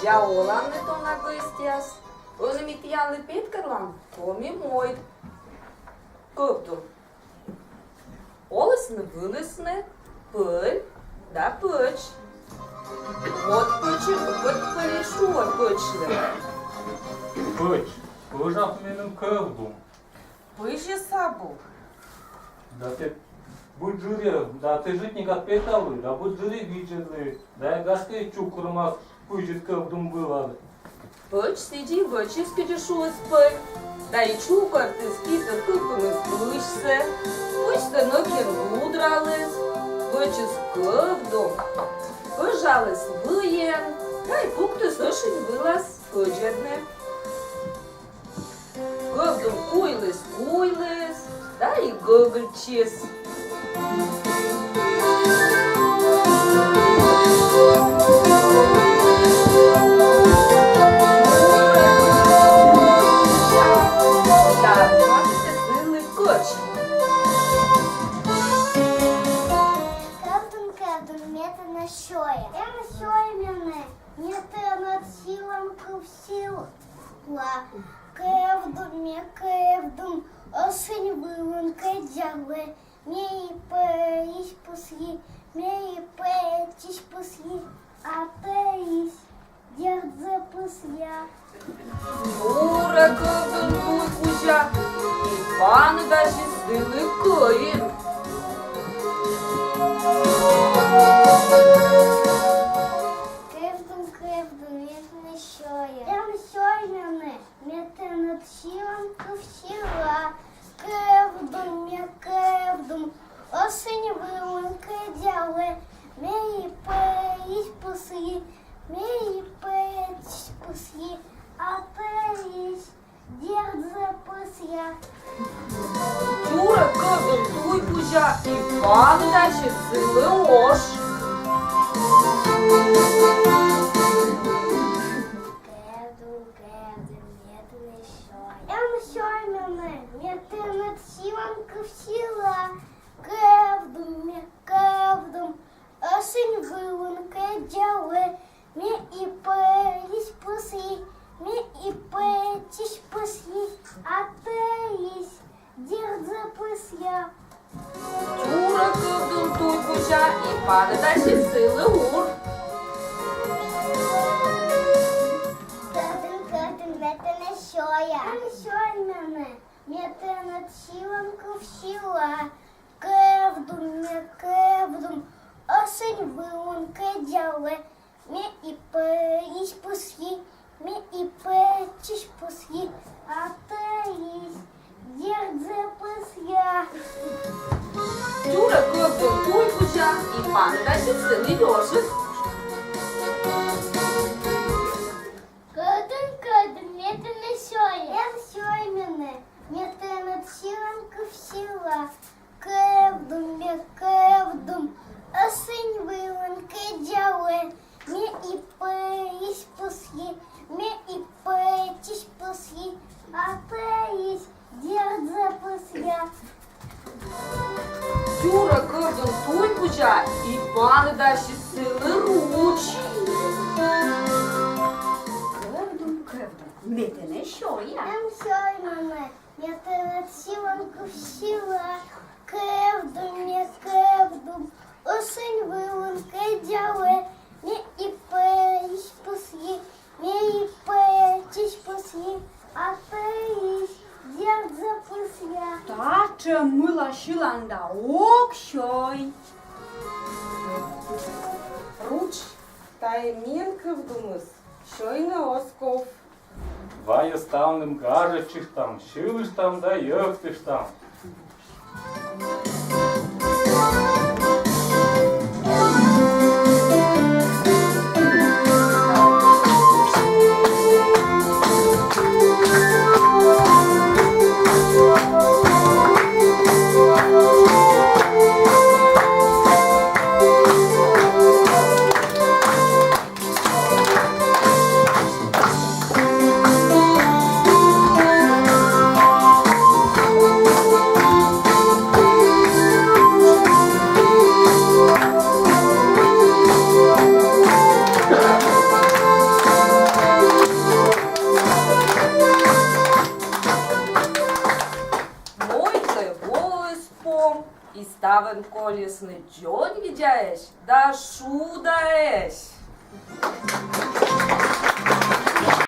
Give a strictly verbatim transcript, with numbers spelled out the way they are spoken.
Я оланныд, дона гӧсьтъяс. Ӧні ми тіянлы петкӧдлам коми мойд. Кӧвдум. Олісны-вылісны пӧль да пӧч. Вот пӧч, вот пӧль и шуӧ пӧчлы: пӧч, пӧжав меным кӧвдум. Пызьыс абу. Да тэ быд жыръяс, да тэ житникад петавлы, да быд жыръяс видзӧдлы, да и гашкӧ чукырмас пызьыд кӧвдум вылад. Пӧч сідзи вӧчис, кыдзи шуис пӧль, да и чукӧртіс китыд кыпкымӧс пызьсӧ. Пызьсӧ нӧкйӧн гудраліс, вӧчис кӧвдум, пӧжаліс выйӧн да и пуктіс ӧшинь вылас кӧдзӧдны. Кӧвдум куйліс, куйліс да и гӧгыльтчис. Да, сылы кӧч. Кӧвдум, кӧвдум, ме тэнӧ сёя. Эн сёй менӧ, ме тэныд сьылан кыв сьыла. Кӧвдум ме, кӧвдум, ӧшинь вылын кӧдзалӧ. Ме и пӧльысь пусйи, ме и пӧчысь пусйи, а тэысь, дерт зэв пӧсъя. Юрӧ кӧвдум туй кузя и паныдасис сылы кӧин. Кӧвдум, кӧвдум, ме тэнӧ сёя. Эн сёй менӧ, ме тэныд сьылан кыв сьыла. Кӧвдум ме, кӧвдум, ӧшинь вылын кӧдзалӧ. Ме и пӧльысь пусйи, ме и пӧчысь пусйи, а тэысь, дерт зэв пӧсъя. Юрӧ кӧвдум туй кузя и паныдасис сылы ош. Кӧвдум, кӧвдум, ме тэнӧ сёя. Эн сёй менӧ, ме тэныд сьылан кыв сьыла. Кӧвдум ме, кӧвдум, ӧшинь вылын кӧдзалӧ. Ме и пӧльысь пусйи, ме и пӧчысь пусйи, а тэысь, дерт зэв пӧсъя. Юрӧ кӧвдум туй кузя и паныдасис сылы ур. Кӧвдум, кӧвдум, ме тэнӧ сёя. Эн сёй менӧ, ме тэныд сьылан кыв сьыла. Кӧвдум ме, кӧвдум, ӧшинь вылын кӧдзалӧ. Ме и пӧльысь пусйи, ме и пӧчысь пусйи, а тэысь, дерт зэв пӧсъя. Юрӧ кӧвдум туй кузя и паныдасис сылы ёжик. Кӧвдум, кӧвдум, ме тэнӧ сёя. Эн сёй менӧ, ме тэныд сьылан кыв сьыла. Кӧвдум ме, кӧвдум, ӧшинь вылын кӧдзалӧ. Ме и пӧльысь пусйи, ме и пӧчысь пусйи, а тэысь, дерт зэв пӧсъя. Юрӧ кӧвдум туй кузя и паныдасис сылы руч. Кӧвдум, кӧвдум, ме тэнӧ сёя. Эн сёй менӧ, ме тэныд сьылан кыв сьыла. Кӧвдум ме, кӧвдум, ӧшинь вылын кӧдзалӧ. Ме и пӧльысь пусйи, ме и пӧчысь пусйи, а тэысь, дерт зэв пӧсъя. Татшӧм мыла сьыланда ог сёй. Руч, тайӧ мен кӧвдумыс, сёйны оз ков. Вайӧ ставным гажӧдчыштам, сьылыштам да йӧктыштам. И ставӧн кольӧны дзоньвидзаӧсь да шудаӧсь.